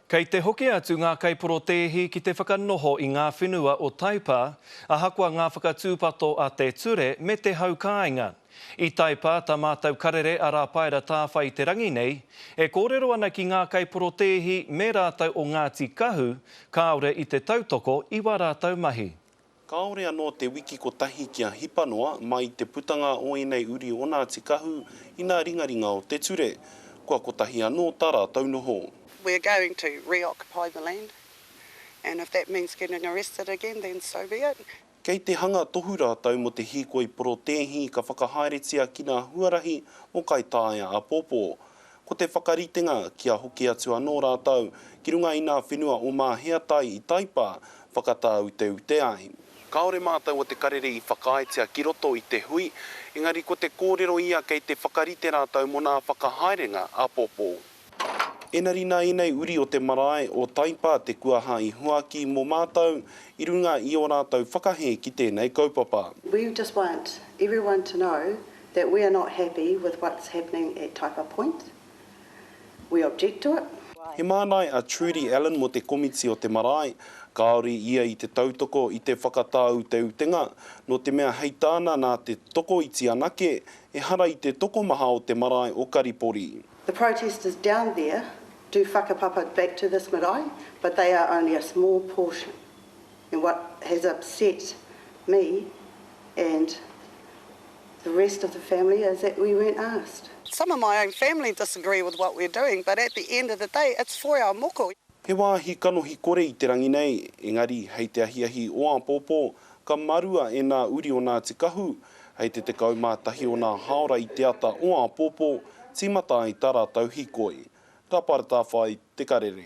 Kei te hoki atu ngā kaiporotēhi ki te whakanoho i ngā whenua o Taipā, ahakoa ngā whakatūpato a te ture me te hau kāinga. I Taipā tā mātou karere a Rāpaera Tāwhai i te rangi nei, e kōrero ana ki ngā kaiporotēhi me rātou o Ngāti Kahu kāore i te tautoko i wā rātou mahi. Kāore anō te wiki kotahi kia hipa noa mai i te putanga o ēnei uri o Ngāti Kahu i nā ringaringa o te ture. Kua kotahi anō tā rātou noho. We are going to reoccupy the land and if that means getting arrested again then so be it. Kei te hanga tohu rātou mō te hīkoi porotēhi ka whakahaeretia ki nā huarahi o Kaitāia āpōpō. Ko te whakaritenga kia hoki atu anō rātou ki runga i nā whenua o Māheatai i Taipā whakatāuteute ai. Kāore mātou o Te Karere i whakaaetia ki roto i te hui, engari ko te kōrero ia kei te whakarite rātou mō nā whakahaerenga āpōpō. Enari nā ēnei uri o te marae o Taipa te kuaha i huaki mō mātou i runga i ō rātou whakahē ki tēnei kaupapa. We just want everyone to know that we are not happy with what's happening at Taipa Point. We object to it. He māngai a Trudy Allen mō te komiti o te marae. Kāore ia i te tautoko i te whakatāuteutenga, nō te mea hei tāna nā te tokoiti anake, ehara i te tokomaha o te marae o Karipori. The protesters down there do whakapapa back to this marae, but they are only a small portion. And what has upset me and the rest of the family is that we weren't asked. Some of my own family disagree with what we're doing, but at the end of the day, it's for our moko. He wāhi kanohi kore i te rangi nei, engari hei te ahiahi o āpōpō, ka marua e nā uri o Ngāti Kahu, hei te 11 o nā hāora i te ata o āpōpō, tīmata ai tā rātou hīkoi. Ka paratawhai te karere.